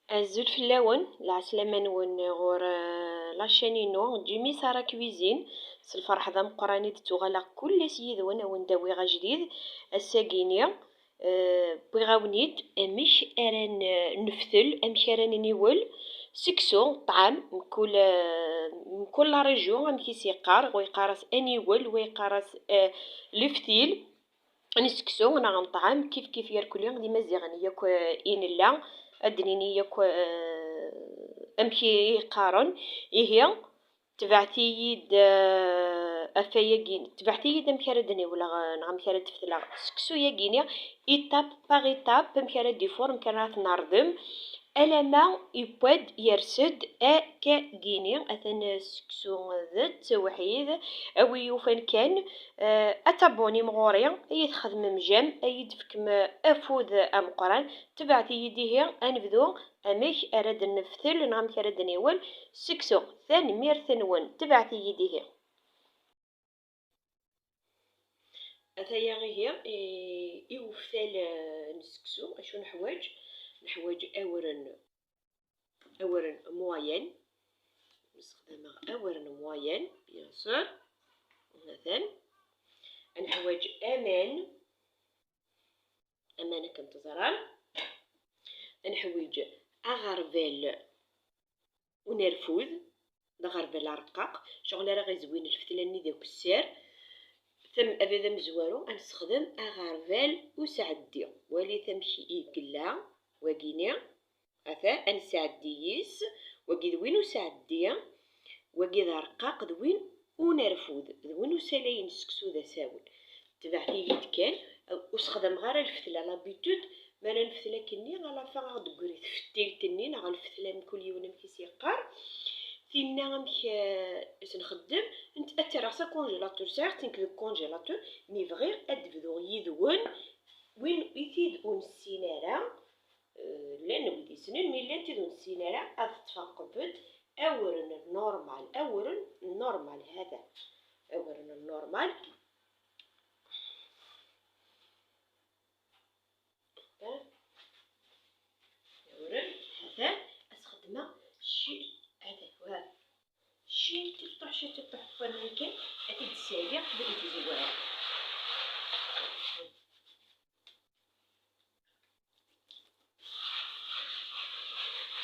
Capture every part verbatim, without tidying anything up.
Azul fell-awen, lɛeslama-nwen ɣur, eh, la chaîne-inu, Jimmy Sara Cuisine. S lferḥ d ameqqran i d-ttuɣaleɣ kul ass yid-wen, a wen-d-awiɣ ajdid. Ass-agi-ni, eh, wwiɣ-awen-id amek ara n-, neftel, amek ara nniwel seksu, ṭṭɛam, mkul, eh, mkul la région amek i s-yeqqar, wa yeqqar-as aniwel, wa yeqqar-as, eh, leftil n seksu neɣ n ṭṭɛam, kif kif irkelli d Imaziɣen yakk, eh, i nella, ad d-nini yakk, eh, amek i qqaren. Ihi, tebɛet-iyi-d, eh, ɣef wayagi, tebɛet-iyi-d amek ara d-niwleɣ, eh, neɣ amek ara d-fetleɣ seksu-yagi-ni, étape par étape, amek ara d-ifuṛ, amek ara t-nerḍem, alama yewwa-d, yers-d akkagini, atan seksu d ttewḥid, a wi yufan kan, eh, ad tabunim ɣur-i, ad yi-txedmem j'aime, ad yi-d-tefkem afud ameqqran, tebɛet-iyi-d ihi, ad nebdu amek ara d-neftel neɣ amek ara d-niwel seksu. Tanemmirt-nwen, tebɛet-iyi-d ihi. Ataya ihi, i, i uftal, eh, n seksu, acu neḥwaǧ? Neḥwaǧ awren, awren moyen. Nessexdameɣ awren moyen, bien sûr. Atan. Ad neḥwaǧ aman, aman akken teẓram. Ad neḥwiǧ aɣerbal unerfud, d aɣerbal arqaq, ccɣel ara ɣ-izwin lfetla-nni d akessar. Tam-, abrid amezwaru, ad nessexdem aɣerbal usɛeddi. Walit amek i yella wagini. Ata, ad nesɛeddi yis, wagi d win usɛeddi, wagi d arqaq, d win unerfud, d win usalay n seksu d asawen. Tebɛet-iyi-d kan, ur sexdameɣ ara lfetla, l'habitude, mi ara neftel akkenni, à la fin ad d-teggri tfettilt-nni, neɣ lfetla, mkul yiwen amek i s-yeqqar. Tinna amek, eh, i s-nxeddem, nt-, ad tt-rreɣ s akongelatur, sɛiɣ-tt nekk deg congélateur, mi bɣiɣ ad d-bduɣ yid-wen, win i tid ur nessin ara, eh, llan wid yessnen, mi llan tid ur nessin ara, ad ṭṭfeɣ qbel awren normal, awren normal, hada, awren normal. Awren, hada, ad xedmeɣ ci, hada, wa. Ci tiṭṭuḥ, ci tiṭṭuḥ, wan kan, ad t-id-ssaliɣ, ad t-id-zewwareɣ.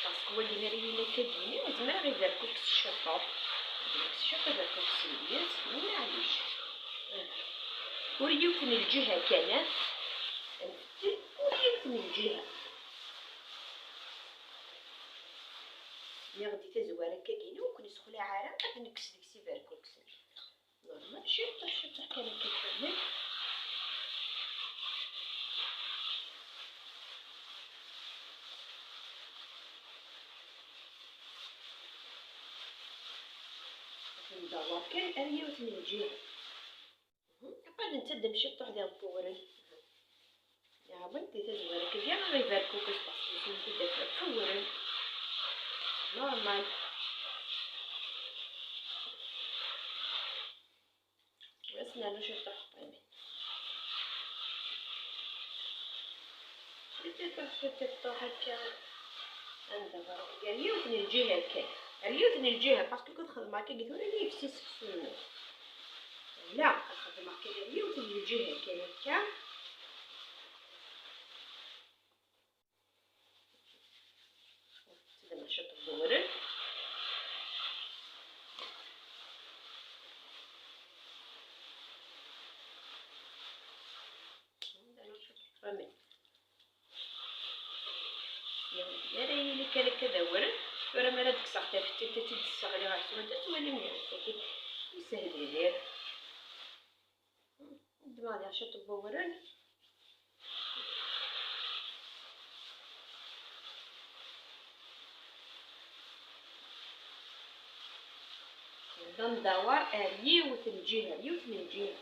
Parce que wagi mi ara yili akkagini, zemreɣ iberkukes ciṭuḥ. Iberkukes ciṭuḥ, iberkukes lbir, maɛlic. Ur yiwet n lǧiha kan, ah. Ur yiwet n lǧiha. Niɣ di tazwara akkagini, ur ken-issexlaɛ ara, ad nekkes deg-s iberkuksen. Normal, ciṭuḥ, ciṭuḥ kan akka tfehmem. Ndawar kan ar yiwet n lǧiha. Mhm. Après, nttaddem ciṭuḥ diɣ n wewren. Iɛawen di tazwara kan, ya ɣer iberkukes, parce que yesmekti-d ɣef wewren. Normal. Bas nernu ciṭuḥ ṭṭimen. Ciṭuḥ, ciṭuḥ akka. Anda ɣer, gar yiwet n lǧiha kan. Gar yiwet n lǧiha, parce que kut xedmeɣ akka, tura la yefsi seksu-inu. La, xedmeɣ kan gar yiwet n lǧiha kan akka. Tedem ciṭ n wewren. Amen. Yara yili kan akka d awren. Tura mi ara d-kkseɣ taftilt, ad tt-id-sseɣliɣ ɣer swadda, twalim yagi. Yeshel ihi. Ddmeɣ diɣ ciṭ n wewren. Nda ndawar ar yiwet n lǧiha, ar yiwet n lǧiha.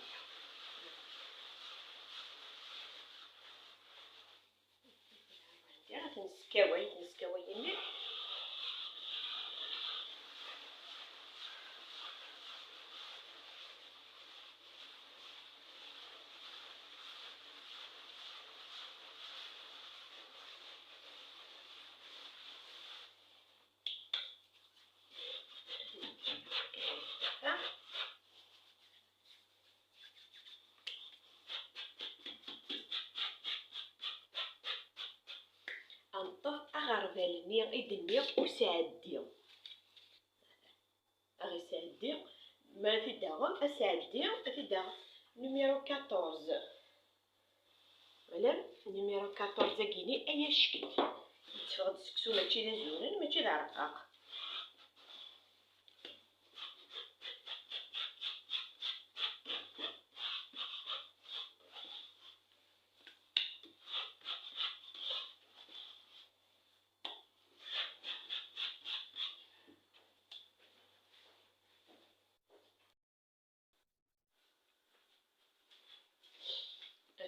Diɣ ad t-neskaway, ad t-neskaway imi. Neṭṭef aɣerbal-nni i d-nniɣ ur sɛeddi. Ad ɣ-isɛeddi, mi ara t-id-aɣem, asɛeddi, ad t-id-aɣ numéro quatorze. Wala, numéro quatorze-agi-ni, ay acek-it. Yetteffeɣ-d seksu mačči d azuran, mačči d arqaq.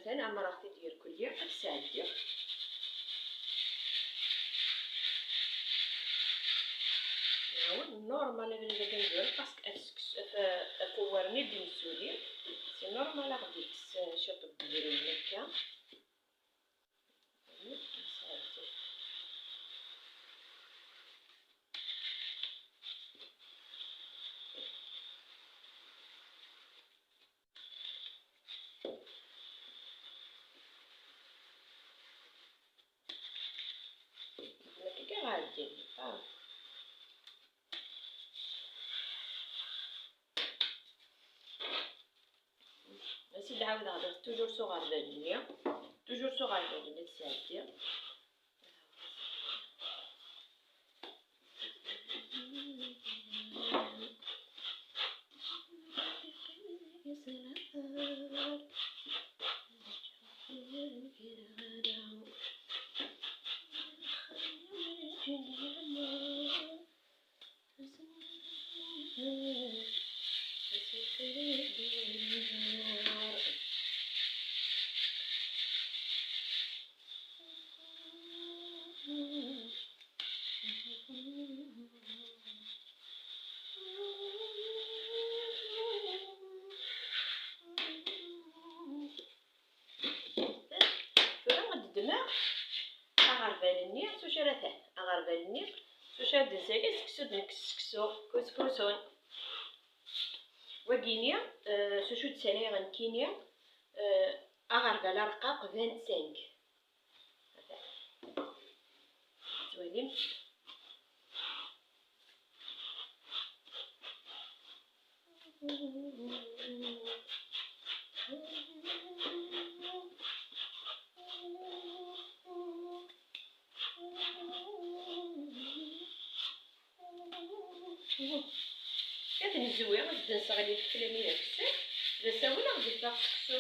Atan ɛemmreɣ-t-id irkelli, ad t-sɛeddiɣ. Nɛawed normal abrid ad ndur, parce que af-, af-, afawar-nni d-imsuli, c'est normal ad aɣ-d-ikkes, eh, ciṭ n yidrimen akka. Nekk i iɛeddan. Ah. Ad s-id-ɛawdeɣ diɣ, toujours s uɣerbal-nni, toujours s uɣerbal-nni ad sɛeddiɣ. Tura ad ddmeɣ aɣerbal-nni s wacu ara t-, aɣerbal-nni s wacu ara d-nsali seksu, d nekk seksu, kuskusun. Wagini, eh, s wacu d-ssalayeɣ nekkini, eh, aɣerbal arqaq vingt-cinq. Tettwalim? Ad nezwi, ad d-nseɣli leflam-nni d akessar, d asawen ad d-iffeɣ seksu.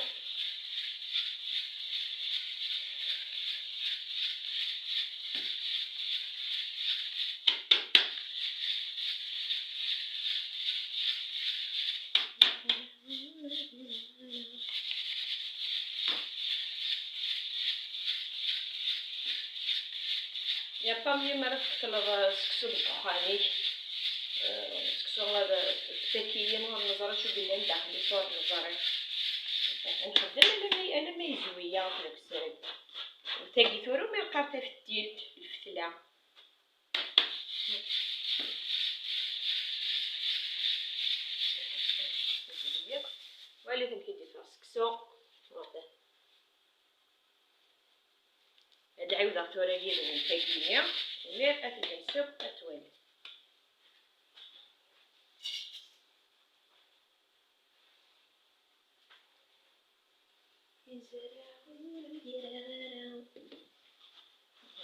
Y a pas mieux mi ara tqettleḍ, eh, seksu deg uxxam-ik. Eh, seksu, eh, takiyin ur neẓri acu yellan daxel-is, ur neẓri. Nxeddem alamma, alamma yezwi-yaɣ akk deg usrag. Tagi tura umi neqqar tafettilt, lfetla. Walit amek i d-iffeɣ seksu. Ad ɛiwdeɣ tura yid-wen tagi-nni, imir ad t-id-nesseww ad twalim. Izerrawen ur d-yerra ara.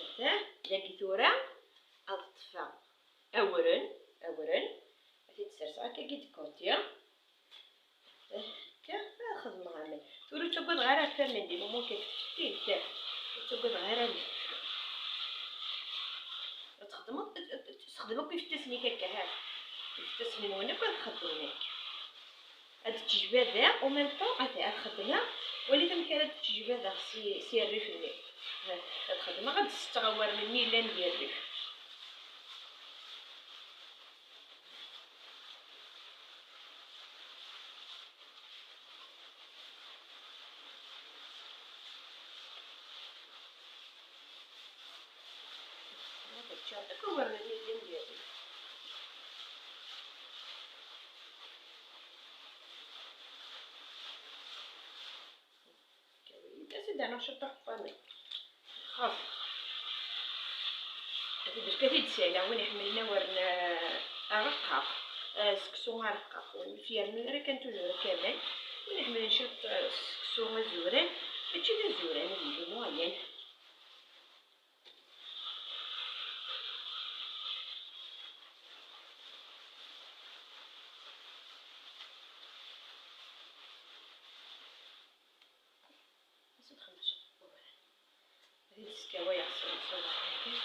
Ata, dagi tura ad ṭṭfeɣ awren, awren, ad t-id-serseɣ akkagi deg côté. Akka, ad xedmeɣ aman. Tura ur ttagadeɣ ara ɣef waman, di moment kan tfettilt, ur ttagadeɣ ara aman. Ad txedmeḍ, ad, ad, ad txedmeḍ akk ifettasen-ik akka, ha. Ifettasen-nwen akk ad xedmen akka. Ad ttejbadeɣ, en même temps, ad, ad xedmeɣ. Walit amek ara d-ttejbadeɣ si, si rrif-nni. Ha, ad xedmeɣ, ad d-setteɣ awren-nni yellan di rrif. As-d-rnuɣ ciṭṭaḥ n waman. Xaf. Ad d-sɛileɣ win iḥemmlen awren, eh, arqaq, eh, seksu arqaq, ur t-yernu ara kan tuzur kamel. Win iḥemmlen ciṭ, eh, seksu azuran, mačči d azuran, ad yili moyen. Ad txedmeḍ ciṭ n wawal. Ad t-id-skawayeɣ s, s uḍar-agi.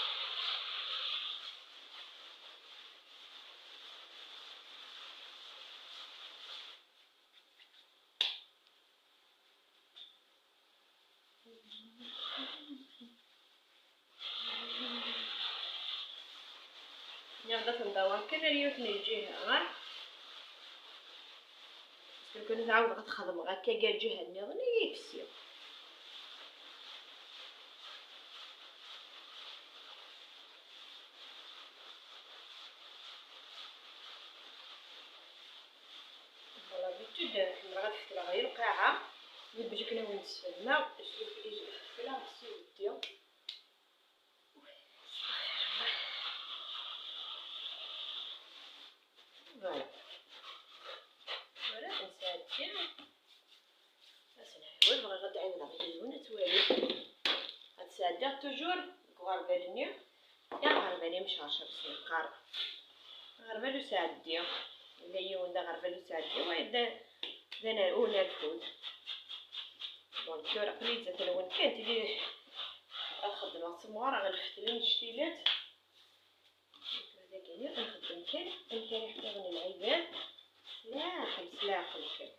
Nniɣ-d ad ten-dawiɣ kan ar yiwet n lǧiha, ha? Parce que lukan ad ɛawdeɣ ad t-xedmeɣ akka gar lǧiha nniḍen, ad iyi-yefsi. Voilà, d'habitude ḥemmleɣ ad fetleɣ ɣer lqaɛa, mais bac akken ad wen-d-sfehmeɣ, je suis obligée ad fetleɣ s ibeddi. Voilà. Voilà, ad nesɛeddi. Ass n ḥiwel, bɣiɣ ad d-ɛiwdeɣ yid-wen ad twalim. Ad sɛeddiɣ toujours deg uɣerbal-nni. Aɣerbal imcercer s neqqar. Aɣerbal usɛeddi. Yella yiwen d aɣerbal usɛeddi, wayeḍ d, d ana-, unerfud. Donc, ur aql-i zdat-nwen kan, tili ad xeddmeɣ ttemɣareɣ lfetla n cctilat. Dagi ad nxeddem kan amek ara ḥfiḍen lɛibad. S leɛqel, s leɛqel kan.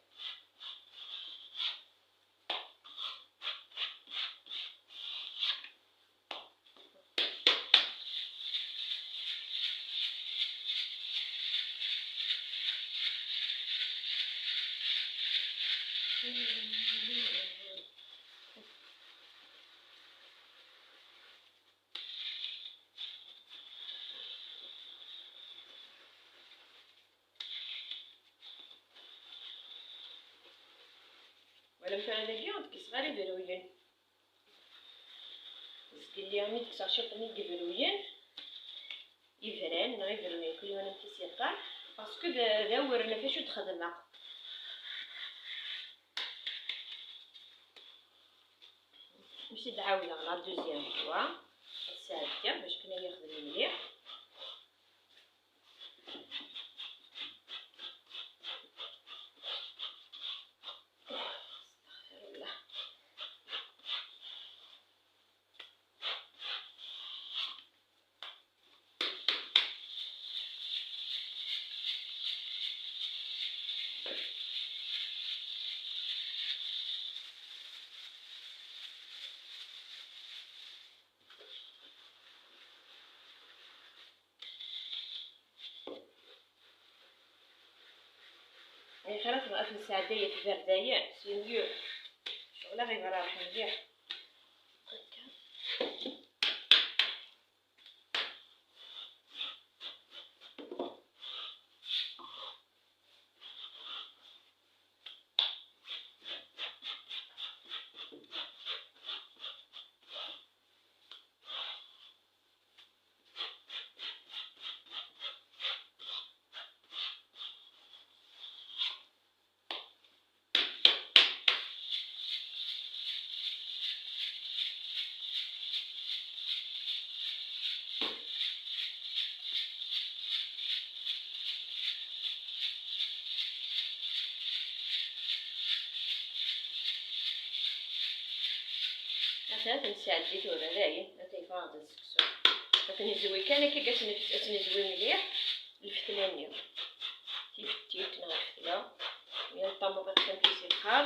Walamt ara dagi ur d-kkseɣ ara ibruyen. Zgelli mi d-kkseɣ ciṭ n yibruyen, ibran neɣ ibruyen, kul yiwen amek i s-yeqqar, parce que d, d awren ɣef acu d-xedmeɣ. Mi s-d-ɛawdeɣ la deuxième fois, ad sɛeddiɣ bac kan ad yaxdem mliḥ. Ay xir ad nesɛedday at iberdayen, c'est mieux. Ccɣel-a ɣiber rḥ mliḥ. Atan ad ten-nesɛeddi tura, dayen, atan yeffeɣ-aɣ-d seksu. Ad ten-nezwi kan akka, ad ten-, ad ten-nezwi mliḥ. Lfetla-nni tifettit neɣ lfetla, yal tamuḍiqt amek i s-yeqqar.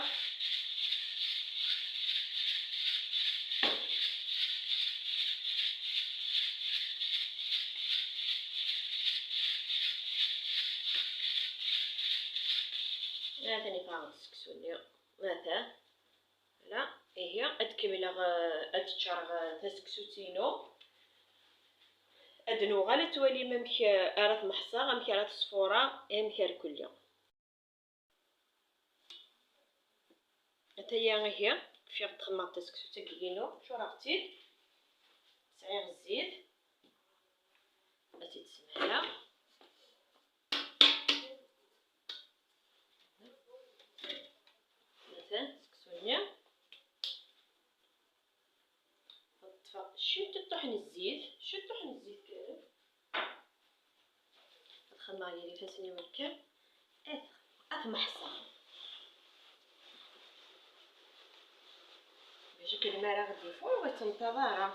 Atan iffeɣ-aɣ-d seksu-nni. Atan. Voilà, ihi ad kemmleɣ, eh, ad ččareɣ, eh, taseksut-inu. Ad nuɣal ad twalim amek, eh, ara tmeḥṣeɣ, amek ara tesfureɣ, amek ar kulli. Ataya ihi, kfiɣ-d xemmeɣ taseksut-agi-inu, ččureɣ-tt-id. Sɛiɣ zzit. Ciṭṭuḥ n zzit, ciṭṭuḥ n zzit kan. Ad xedmeɣ gar ifassen-iw akka. At, at meḥṣa. Bac akken mi ara ɣ-d-ifuṛ ur ɣ-ittenṭaḍ ara.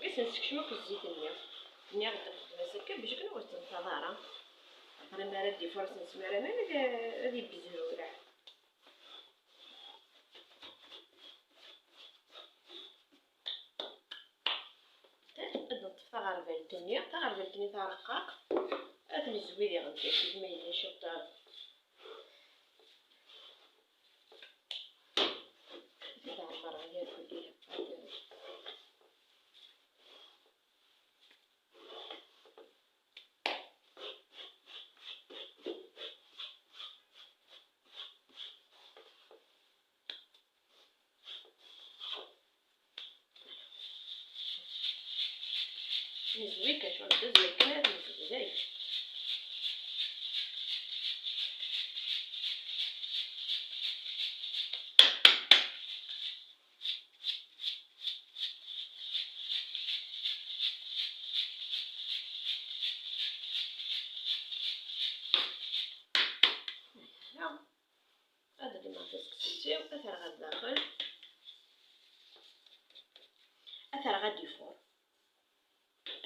Bas nsekcem akk zzit-nni. Nniɣ-d xedm-as akka bac akken ur ɣ-ittenṭaḍ ara. Après mi ara d-ifuṛ s nesmar aman ad, ad ibbezrur. Ad neṭṭef taɣerbalt-nni, taɣerbalt-nni tareqqaqt, ad t-nezwi diɣen kan, ma yella ciṭṭaḥ. Ad ɛemmreɣ yerfed-iha. Nezwi kan, ur d-nezwi kan, ad nezwi dayen. Ad ddmeɣ taseksut-iw, ad t-rreɣ ɣer daxel. Ad t-rreɣ ad d-ifuṛ.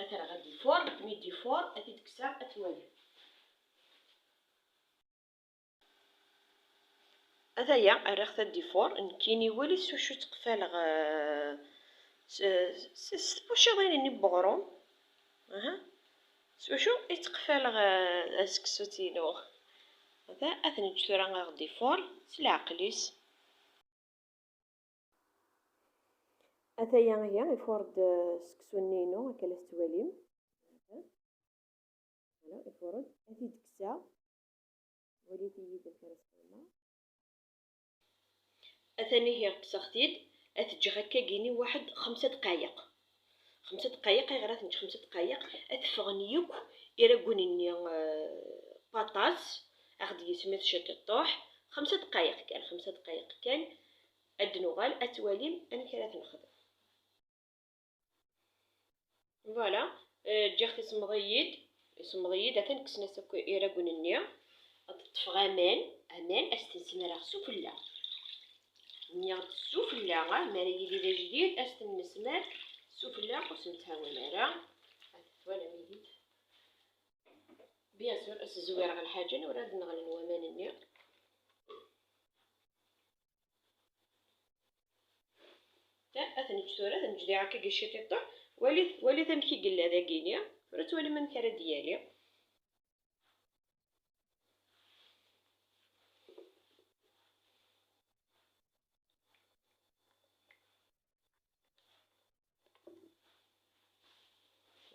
Ad t-rreɣ ad d-ifuṛ, mi d-ifuṛ, ad t-id-kkseɣ, ad t-twalim. Ataya, rriɣ-t ad d-ifuṛ, nekkini wali s wacu tteqfaleɣ, eh, s, s, s tbuciḍin-nni n weɣrum. Aha. S wacu i tteqfaleɣ, eh, aseksut-inu? Ata, ad t-neǧǧ tura ad ɣ-d-ifuṛ s leɛqel-is. Ataya ihi, ifuṛ-d, eh, seksu-nni-inu, akka la tettwalim. Voilà, ifuṛ-d. Ad t-id-kkseɣ. Walit-iyi-d amek ara s-xedmeɣ. Atan ihi kkseɣ-t-id, ad t-ǧǧeɣ akkagini waḥed xemsa dqayeq. Xemsa dqayeq, ayɣer ad t-neǧǧ xemsa dqayeq? Ad ffɣen yakk iragun-nni, eh, patas, ad ɣ-d-yismiḍ ciṭiṭṭuḥ. Xemsa dqayeq kan, xemsa dqayeq kan. Ad d-nuɣal, ad twalim amek ara t-nexdem. Voilà, eh, ǧǧiɣ-t isemmeḍ-iyi-d, isemmeḍ-iyi-d, atan kksen-as akk iragen-nni. Ad ṭṭfeɣ aman, aman ad s-ten-smreɣ sufella. Nniɣ-d sufella, ah, mi ara yili d ajdid, ad s-ten-nesmer sufella, ur s-nettɛawan ara. Ad twalam-iyi-d. Bien sûr, ad s-zwireɣ lḥaǧa, ur ad nneɣlen waman-nni. Ta, ad t-neǧǧ tura, ad t-neǧǧ diɣ akka ciṭiṭuḥ. Walit, walit amek i yella dagini. Tura ad twalim amek ara d-yali.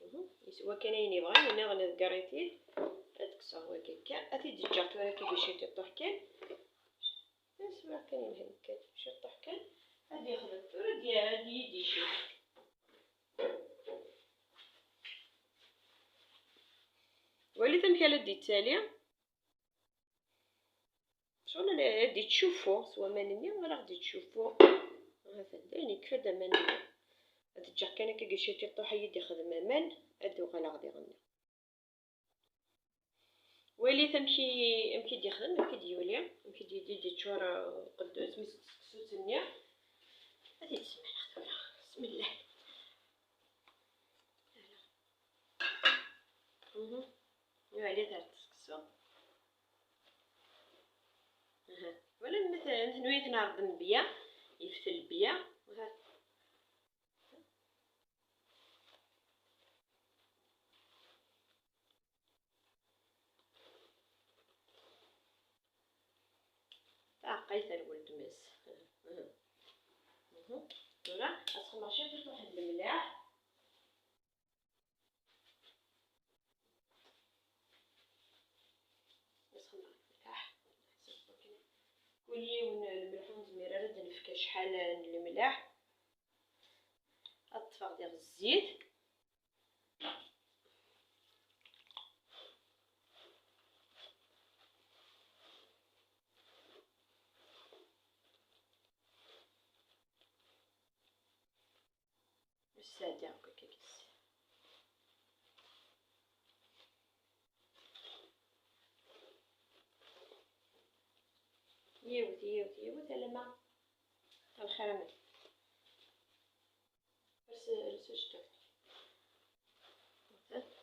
Mhm. Yeswa kan ayen yebɣa, yenniḍen deg rritil. Ad kkseɣ wagi akka. Ad t-id-ǧǧeɣ tura akka ciṭiṭuḥ kan. Yeswa kan yelha kan, ciṭuḥ kan. Ad yexdem tura, ad y-, ad iyi-d-icif. Walit amek ara d-yettali. Ccɣel ad d-yettcuffu s waman-nni, ara ɣ-d-yettcuffu. Atan dayen, yekfa-d aman-nni. Ad t-ǧǧeɣ kan akka ciṭiṭuḥ, ad iyi-d-ixdem aman, ad d-uɣaleɣ diɣen. Walit amek i, amek i d-yexdem, amek i d-yuli, amek i d-, i d-yeččur, uh, uqeddus, mi s-, seksu-nni. Ad t-id-semmaleɣ tura. Bismillah. Mhm. Yeɛli tar seksu. Aha. Wala ma t-, tenwi tenɛerḍ n bya, yeftel bya. Aha. Taɛeqqayt ar weltma-s. Aha. Tura, ad sxedmeɣ ciṭ waḥed lemlaḥ. Kul yiwen lmelḥ ur nezmir ara ad nefk acḥal n lemleḥ. Ad ṭṭfeɣ diɣ zzit. Sɛeddaɣ akk akka. Yiwet, yiwet, yiwet, alamma lxir aman. Ers, ers iceṭṭiḍen. Sla, sla.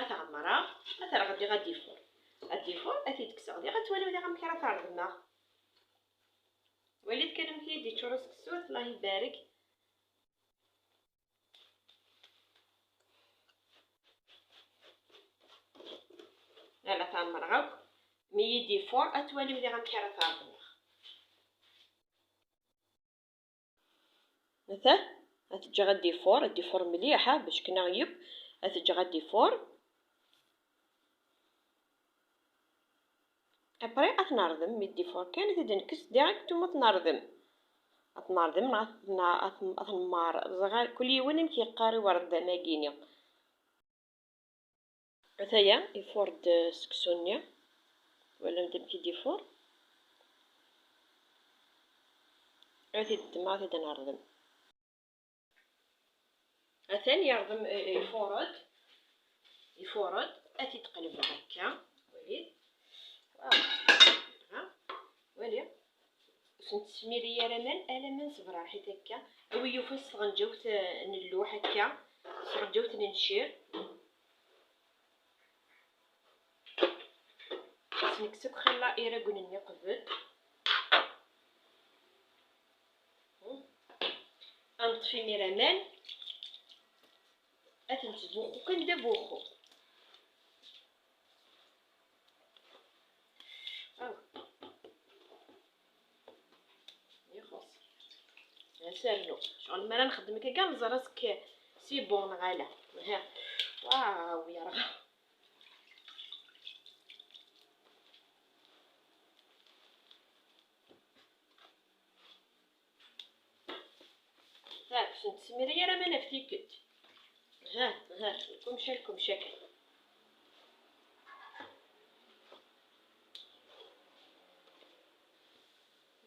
Ad t-ɛemmreɣ, ad t-rreɣ diɣ ad d-ifur. Ad d-ifur, ad t-id-kkseɣ diɣ, ad twalim diɣ amek ara t-reḍmeɣ. Walit kan amek i yi-d-yeččur useksut, Allah ibarek. Ala, tɛemmreɣ akk. Mi yi-d-ifur, ad twalim diɣ amek ara t-reḍmeɣ. Ata, ad t-ǧǧeɣ ad d-ifur, ad d-ifur mliḥ, ha, bac knaɣ yeb, ad t-ǧǧeɣ ad d-ifur. Après, ad t-nerḍem, mi d-ifur kan, ad t-id-nekkes direct, tum ad t-nerḍem. Ad t-nerḍem, neɣ ad t-, ad t-, ad t-nemmar. Ẓer, kul yiwen amek yeqqar i ureddam-agi-ni. Ataya, ifur-d seksu-nni. Twalam amek i d-ifur? Ad t-id-ddmeɣ, ad t-id-nerḍem. Atan yerḍem, eh, ifur-d. Ifur-d. Ad t-id-qelbeɣ akka. Walit. Waw. Wali. Ur sen-tesmiri ara aman, ala aman s tebṛaḥit akka. A wi yufan s tɣenǧawt, eh, n lluḥ akka, s tɣenǧawt n ncir. Ad s-nekkes akk xilla iraggen-nni qbel. Ad neṭṭef imir aman. Ad ten-ttbuxxu kan d abuxxu. Aw. Ixuṣ. Ad as-rnu. Ccɣel mi ara nxeddem akka kan, neẓra zik si bon neɣ ala. Aha. Waw, yerɣa. Ha, ur sen-tesmiri ara aman ɣef tikkelt. Ha, ha, kumca, kumca kan.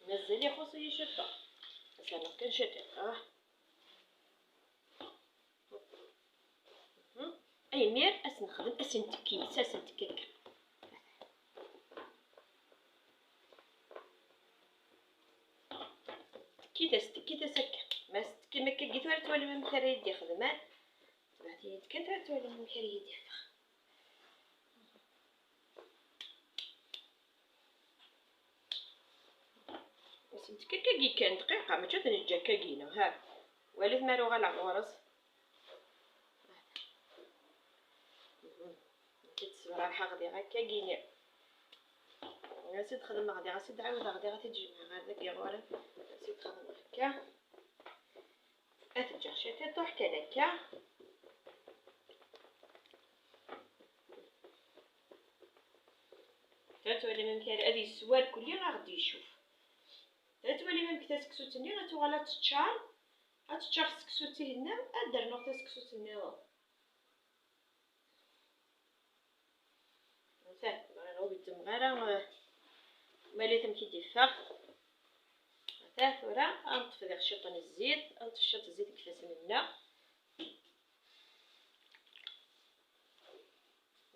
Mazal ixuṣ-iyi ciṭṭaḥ. Ad s-rnuɣ kan ciṭṭaḥ. Ah. Mhm. Imir, ad s-nexdem, ad s-ntekki, ad s-ntekki akka. Tekkit-as, tekkit-as akka. Ma s-tekkim akka, git, ur twalim amek ara yi-d-ixdem, ah? Tebɛet-iyi-d kan, ur twalim amek ara yi-d-iffeɣ. Ad s-ntekki akkagi kan dqiqa, mačči ad t-neǧǧ akkagi, neɣ ha? Walit ma ara uɣaleɣ ɣur-s. Nekk ad t-sberrḥeɣ diɣ akkagi-ni. Ad t-id-xedmeɣ diɣ, ad t-id-ɛawdeɣ diɣ, ad t-id-jemɛeɣ ar dagi ɣur-m. Ad t-id-xedmeɣ akka. Ad t-ǧǧeɣ ciṭ iṭuḥ kan akka. Ad twalim amek ara, ad yeswar kulli, ad ɣ-d-yecuf. Ad twalim amek taseksut-nni ad tuɣal ad teččar, ad teččar tseksut-ihin, ad d-rnuɣ taseksut-nniḍen. Atan, bɣiɣ ur gezzmeɣ ara, eh, malit amek i d-iffeɣ. Atan tura, ad neṭṭef diɣ ciṭ n zzit, ad neṭṭef ciṭ n zzit deg ifassen-nneɣ.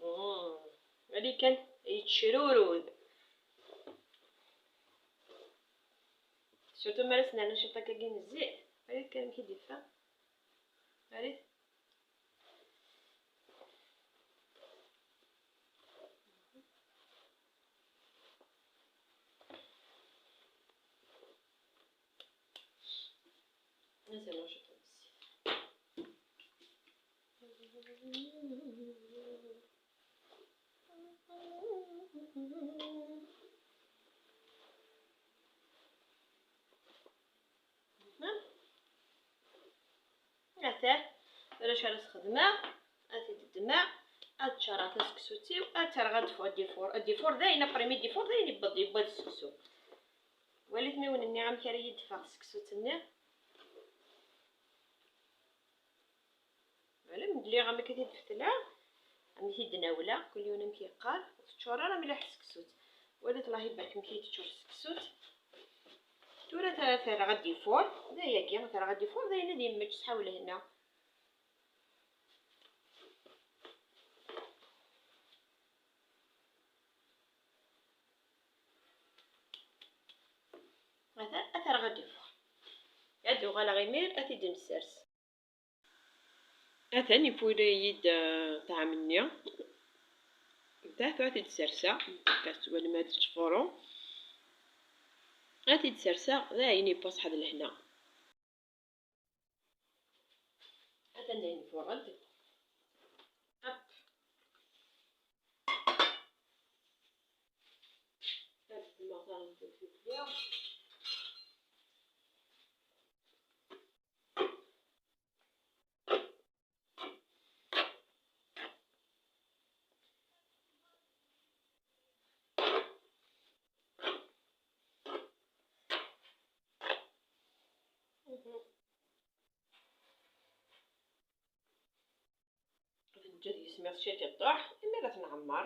Mm. Wali kan, yettecrurud. Surtout mi ara s-nernu ciṭ akkagi n zzit. Wali kan amek i d-iffeɣ. Wali. Mazal ciṭ n zzit. Acu ara sxedmeɣ? Ad t-id-ddmeɣ, ad ččareɣ taseksut-iw, ad tt-rreɣ ad d-teffeɣ ddifur. Ddifur d ayen, après mi ddifur d ayen yewweḍ, yewweḍ seksu. Walit mi wen-nniɣ amek ara yi-d-teffeɣ tseksut-nni. Wala, mi d-lliɣ amek i t-id-fetleɣ, amek i d-nawleɣ, kul yiwen amek yeqqar, ur teččur ara mliḥ tseksut. Walit, Allah ibarek amek i d-teččur tseksut. Tura ta-, terreɣ ad d-yeffur, d ayagi, terreɣ ad d-yeffur, d ayen ad yemmečč, ṣṣeḥa u lehna. Ata, ata rɣa d-iffeɣ. Ad uɣaleɣ imir, ad t-id-nessers. Atan ifula-yi-d, eh, ṭṭɛam-nni. Nta, tura ad t-id-serseɣ. Ad twalem ad tettfuru. Ad t-id-serseɣ, d ayen yewwa ṣṣeḥ d lehna. Atan dayen fureɣ-d. Hop. Ad ddmeɣ taɣenjayt-iw fell-i. Teǧǧa deg-s mi ciṭ iṭuḥ, imi ara t-nɛemmer.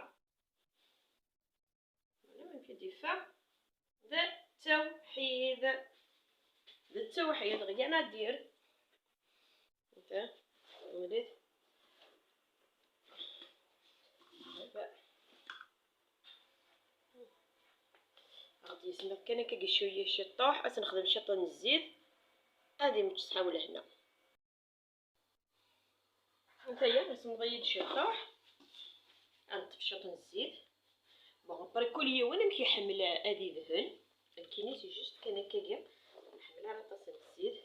Voilà, amek i d-yeffeɣ. D ttawḥid. D ttawḥid, rien à dire. Anta, walit. Ɣad yezmer kan akka cwiya ciṭuḥ, ad s-nexdem ciṭ n zzit, ad imečč ṣṣeḥa u lehna. Anta-ya, isemmeḍ-iyi-d ciṭuḥ. Ad neṭṭef ciṭ n zzit. Bon, après kul yiwen amek iḥemmel ad idhen. Nekkini c'est juste kan akkagi. Ur nḥemmel ara aṭas n zzit.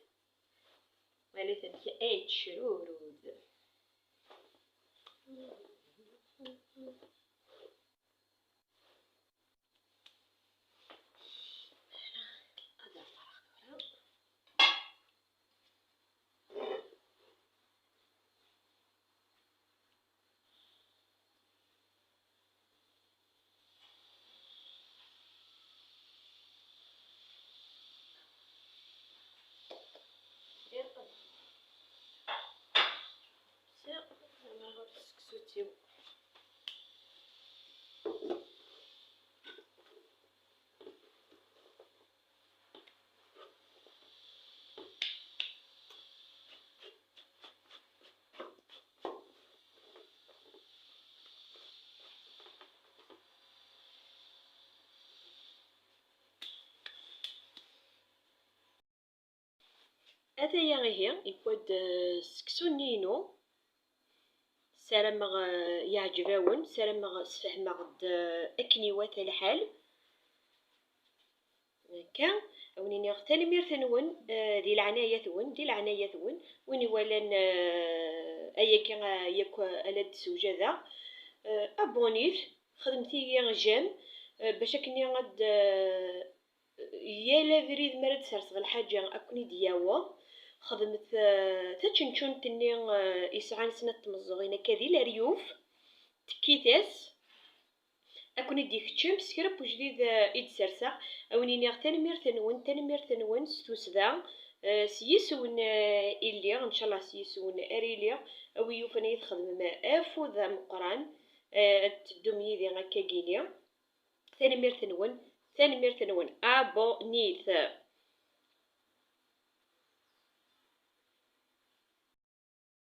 Walit amek ay yettecrurud. Ad rfeɣ tura. Sɛiɣ, anaɣ ɣer tseksut-iw. Ataya ihi, yewwa-d, eh, seksu-nni-inu. Ssarameɣ, eh, yeɛǧeb-awen, ssarameɣ sfehmeɣ-d, eh, akken iwata lḥal. Akka, a wen-iniɣ tanemmirt-nwen, eh, di leɛnaya-twen, di leɛnaya-twen. Win iwalan, eh, ayagi, eh, yakk, eh, ala d-ssewjadeɣ, eh, abonnit, xedmet-iyi j'aime, eh, bac akken ad, eh, yal abrid mi ara d-serseɣ lḥaǧa ad ken-id-yaweḍ. Xedmet, eh, tačenčunt-nni, eh, yesɛan snat tmeẓẓuɣin akka di leryuf, tekkit-as. Ad ken-id-ikeččem s kra n wejdid, eh, i d-serseɣ. A wen-iniɣ tanemmirt-nwen, tanemmirt-nwen s tussda, eh, s yiswen, eh, i lliɣ, ncallah s yiswen ara iliɣ. A wi yufan ad yi-txedmem afud ameqqran, eh, ad teddum yid-i akkagini. Tanemmirt-nwen, tanemmirt-nwen. Abonnit.